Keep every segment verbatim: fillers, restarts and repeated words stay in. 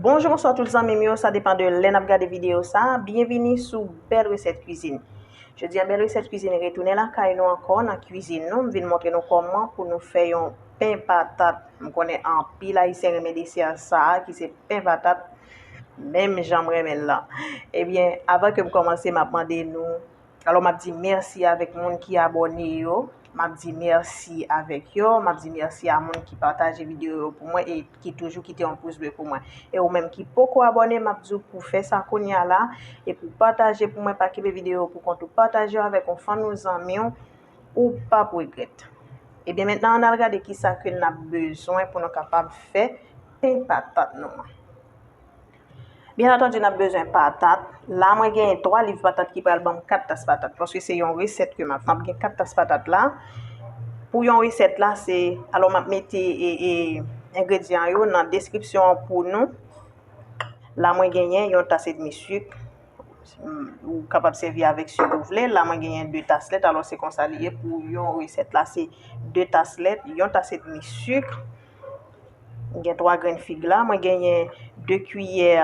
Bonjou, bonswa tout zanmi m yo, sa depann de lè n ap gade videyo sa a. Byenvini sou Bèl Resèt Kwizin. Jodi a, Bèl Resèt Kwizin retounen lakay nou ankò nan kwizin nou. M vin montre nou kòman pou nou fè yon pen patat. M konnen anpil Ayisyen renmen desè sa a, ki se pen patat, menm jan m renmen l lan. Ebyen, avan ke m kòmanse, m ap mande nou, alò, m ap di mèsi avèk moun ki abòne yo. M ap di mèsi avèk yo. M ap di mèsi a moun ki pataje videyo yo pou mwen e ki toujou kite yon pous ble pou mwen. E ou menm ki poko abòne, m ap di w pou fè sa kounye a la e pou pataje pou mwen, pa kenbe videyo yo pou kont ou, pataje yo avèk yon fanmi w, zanmi w, ou p ap regrèt. Ebyen, mentnan, ann al gade kisa ke n ap bezwen pou nou kapab fè pen patat nou an. Byen antandi, n ap bezwen patat. La, mwen genyen twa liv patat ki pral ban m kat tas patat, paske se yon resèt ke m ap, m ap gen kat tas patat la. Pou yon resèt la, se, alò, m ap mete, e, e, engredyan yo nan deskripsyon an pou nou. La, mwen genyen yon tas edmi sik. Ou kapab sèvi avèk sik ou vle. La, mwen genyen de tas lèt. Alò, se konsa li ye pou yon resèt la. Se de tas lèt, yon tas edmi sik. M gen twa grenn fig la. Mwen genyen de kiyè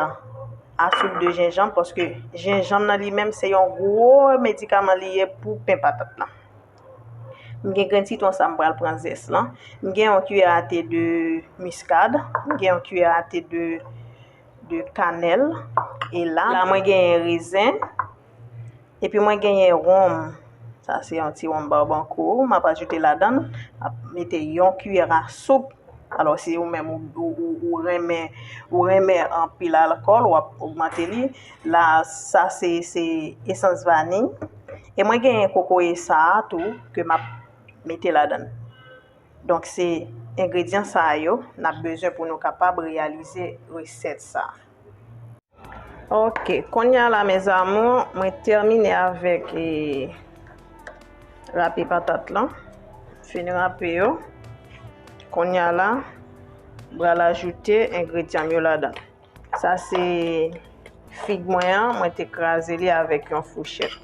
a soup de jenjanm, paske jenjanm nan li menm se yon gwo medikaman li ye pou pen patat la. M gen grenn sitwon sa, m pral pran zès lan. M gen yon kiyè a te de miskad. M gen yon kiyè a te de, de kanèl. E la, la mwen genyen rezen. Epi mwen genyen wonm. Sa se yon ti wonm Barbancourt. M ap ajoute ladan l. M ap mete yon kiyè a soup. Alò, si ou menm ou, ou, ou, ou renmen, ou renmen anpil alkòl, w ap ogmante li. La, sa se, se esans vaniy. E mwen genyen kokoye sa a tou ke m ap mete ladan l. Donk, se engredyan sa a yo n ap bezwen pou nou kapab reyalize resèt sa a. Ok, kounye a la, mes amours, mwen tèmine avèk, e, rape patat lan. Fin rape yo. Kounye a la, m pral ajoute engredyan m yo ladan. Sa se fig mwen an, mwen te kraze li avèk yon fouchèt.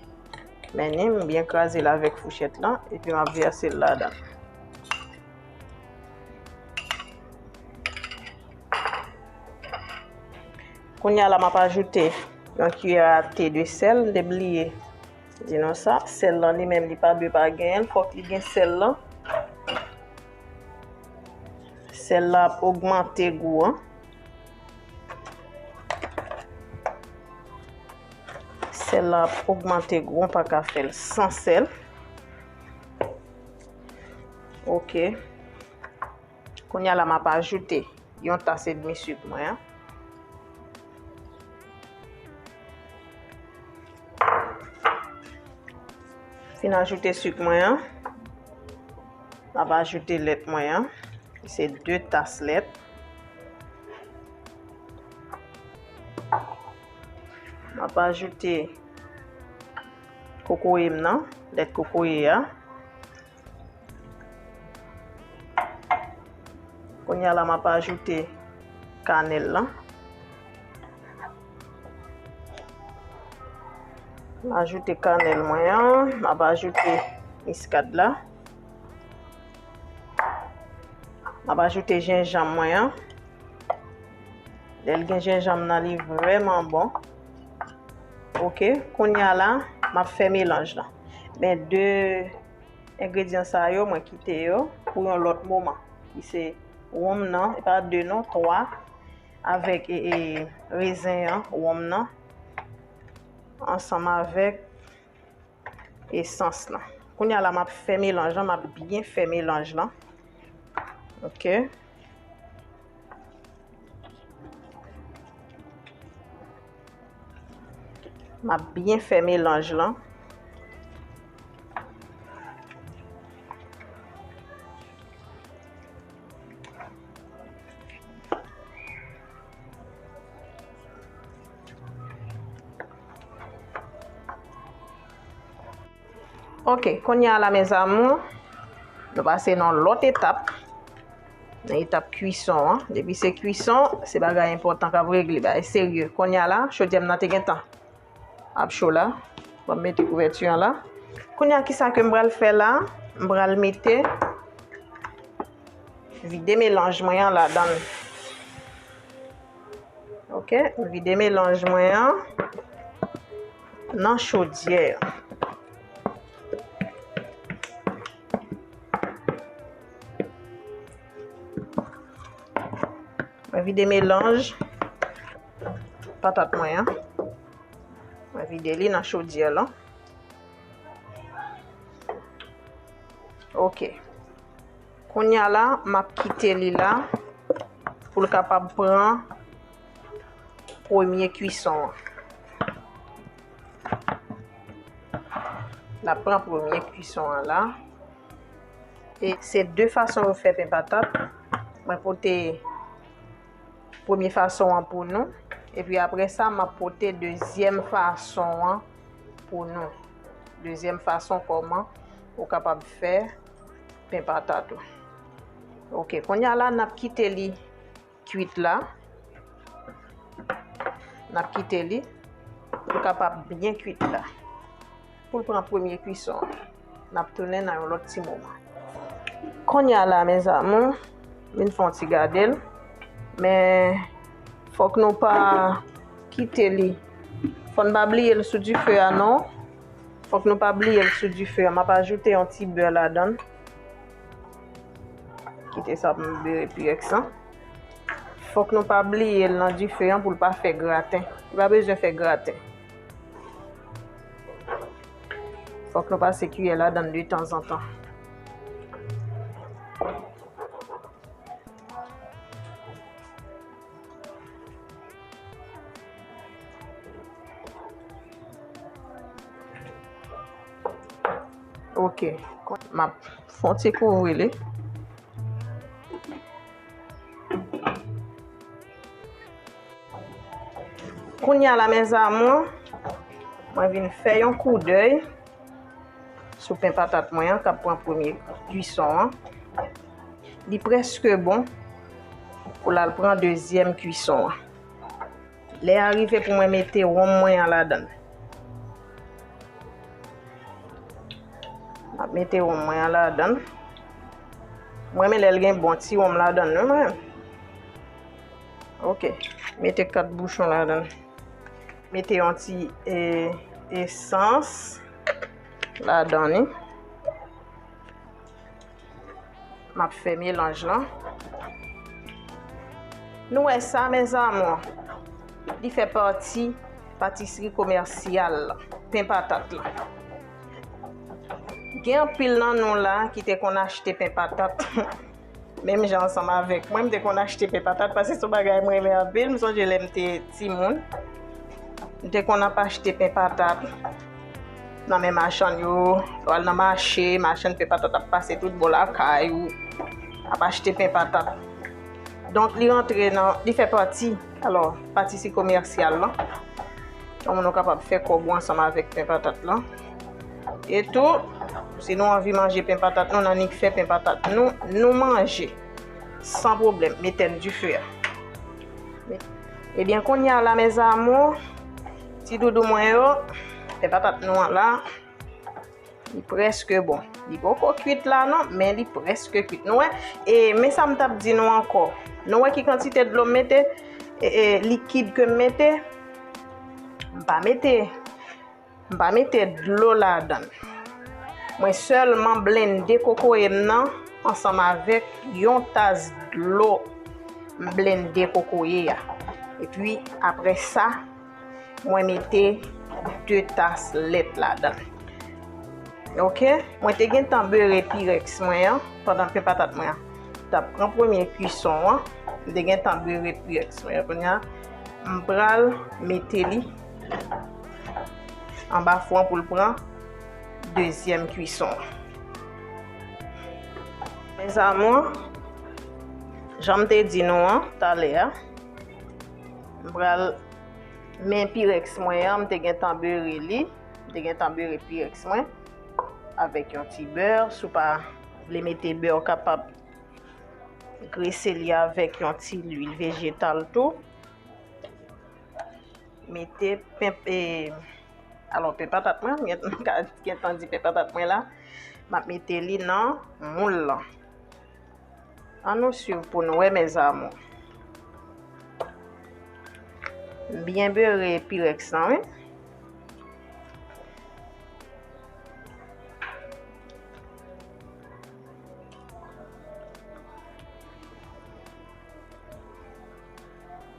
Men ni, m byen kraze l avèk fouchèt lan, epi m ap vèse l ladan. Kounye a la, m ap ajoute yon kiyè a te de sèl. M te bliye di nou sa. Sèl lan li menm, li pa dwe pa genyen l. Fòk li gen sèl lan. Sèl la ap ogmante gou an. Sèl la ap ogmante gou an, pa ka fè l san sèl. Ok. Kounye a la, m ap ajoute yon tas edmi sik mwen an. Fin ajoute sik mwen an, m ap ajoute lèt mwen an, ki se de tas lèt. M ap ajoute kokoye m nan, lèt kokoye a. Kounye a la, m ap ajoute kanèl lan. M ajoute kanèl mwen an, m ap ajoute miskad la. M ap ajoute jenjanm mwen an. Lè l gen jenjanm nan, li vrèman bon. Ok, kounye a la, m ap fè melanj lan. Men de engredyan sa yo, mwen kite yo pou yon lòt moman. Ki se wonm nan, e pa de non, twa, avèk, e, e, rezen an, wonm nan, ansanm avèk esans lan. Kounye a la, m ap fè melanj lan, m ap byen fè melanj lan. Ok. M ap byen fè melanj lan. Ok, kounye a la, mes amours, nou pase nan lòt etap. Nan etap kwison an. Depi se kwison, se bagay enpòtan k ap regle, bagay serye. Kounye a la, chodyè m nan te gentan ap cho la. Ban m mete kouvèti an la. Kounye a, kisa ke m pral fè la? M pral mete, vide melanj mwen an ladan l. Ok, m vide melanj mwen an nan chodyè. Mwen vide melanj patat mwen an. Mwen vide li nan chodyè lan. Ok. Kounye a la, m ap kite li la pou l kapab pran premye kwison an. L ap pran premye kwison an la. E se de fason yo fè pen patat. Mwen pote premye fason an pou nou. Epi apre sa, m ap pote dezyèm fason an pou nou. Dezyèm fason kòman ou kapab fè pen patat ou. Ok, kounye a la, n ap kite li kwit la. N ap kite li pou l kapab byen kwit la. Pou l pran premye kwison an. N ap tounen nan yon lòt ti moman. Kounye a la, mes amours, vin fè yon ti gade l. Men, fòk nou pa kite li. Fò n pa bliye l sou dife a, non. Fòk nou pa bliye l sou dife a. M ap ajoute yon ti bè ladan l. Kite sa pou m bere pirèks lan. Fòk nou pa bliye l nan dife an pou l pa fè graten. Li pa bezwen fè graten. Fòk nou pase kiyè ladan l de tanzantan. Ok. M ap fè yon ti kouvri li. Kounye a la, mes amours, mwen vin fè yon koudèy sou pen patat mwen an k ap pran premye kwison an. Li prèske bon pou l al pran dezyèm kwison an. Lè a rive pou mwen mete wonm mwen an ladan l. M ap mete wonm mwen an ladan l. Mwen renmen lè l gen bon ti wonm ladan l, wi, mwen. Ok. Mete kat bouchon ladan l. Mete yon ti, e, esans ladan li. M ap fè melanj lan. Nou wè sa, mes amours, li fè pati patisri komèsyal lan, pen patat lan. Gen anpil nan nou la ki te konn achte pen patat. Menm jan ansanm avèk mwen, m te konn achte pen patat, paske se yon bagay mwen renmen anpil. M sonje lè m te timoun, m te konn ap achte pen patat nan men machann yo. Ou al nan mache, machann pen patat ap pase tout bò lakay ou, ap achte pen patat. Donk, li rantre nan, li fè pati, alò, patisri komèsyal lan. Yon moun ou kapab fè kòb ou ansanm avèk pen patat lan. E tou, si nou anvi manje pen patat nou, n annik fè pen patat nou, nou manje. San pwoblèm, m etèn dife a. Ebyen, kounye a la, mes amours, ti doudou mwen yo, pen patat nou an la, li prèske bon. Li poko kwit la non, men li prèske kwit. Nou wè, e, men sa m t ap di nou ankò. Nou wè ki kantite dlo m mete, e, e, likid ke m mete? M pa mete, m pa mete dlo ladan l. Mwen sèlman blende kokoye m nan ansanm avèk yon tas dlo. M blende kokoye a. Epi, apre sa, mwen mete de tas lèt ladan l. Ok, mwen te gentan bere pirèks mwen an pandan pen patat mwen an t ap pran premye kwison an. M te gentan bere pirèks mwen an. Kounye a, m pral mete li anba fou an pou l pran dezyèm kwison an. Mes amours, jan m te di nou an talè a, m pral, men pirèks mwen an, m te gentan bere li, m te gentan bere pirèks mwen avèk yon ti bè. Si w pa vle mete bè, w kapab grese li avèk yon ti lwil vejetal tou. Mete pen, e, alò, pen patat mwen, m gentan, gentan di pen patat mwen la. M ap mete li nan moul lan. Ann nou swiv pou nou wè, mes amours. M byen bere pirèks lan, wi.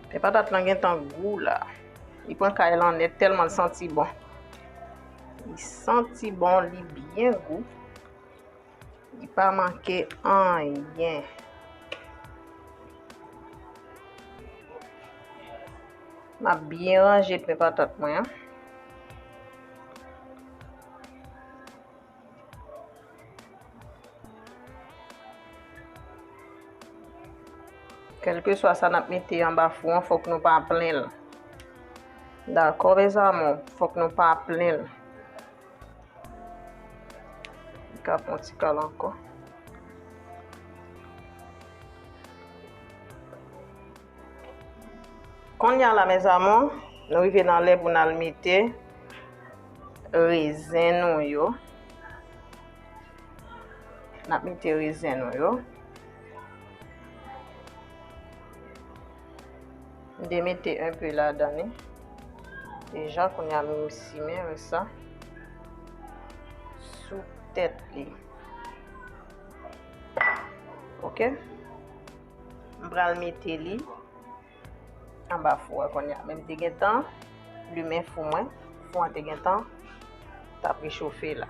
Men patat lan gentan gou la. Li pran kay lan nèt tèlman l santi bon. Li santi bon, li byen gou. Li pa manke anyen. M ap byen ranje pen patat mwen an. Kèlkeswa sa n ap mete anba fou an, fòk nou pa plen l. Dakò, mes amours? Fòk nou pa plen l. Li ka pran ti kal ankò. Kounye a la, mes amours, nou rive nan lè pou n al mete rezen nou yo. N ap mete rezen nou yo. M te mete enpe ladan li. Deja, kounye a, m simen sa sou tèt li. Oke? M pral mete li anba fou a kounye a. Men m te gentan limen fou mwen. Fou an te gentan t ap rechofe la.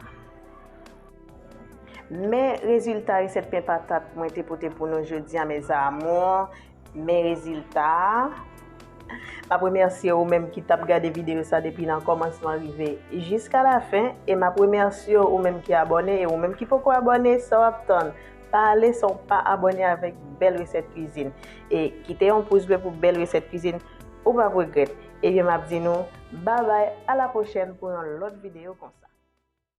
Men rezilta resèt pen patat mwen te pote pou nou jodi a, mes amours. Men rezilta a. M ap remèsye ou menm ki t ap gade videyo sa depi nan kòmansman rive jiska lafen. E m ap remèsye ou menm ki abòne. E ou menm ki poko abòne, sa w ap tann? Pa ale san w pa abòne avèk Bèl Resèt Kwizin. E kite yon pous ble pou Bèl Resèt Kwizin. Ou p ap regrèt. Ebyen, m ap di nou babay, a la pwochèn pou yon lòt videyo konsa.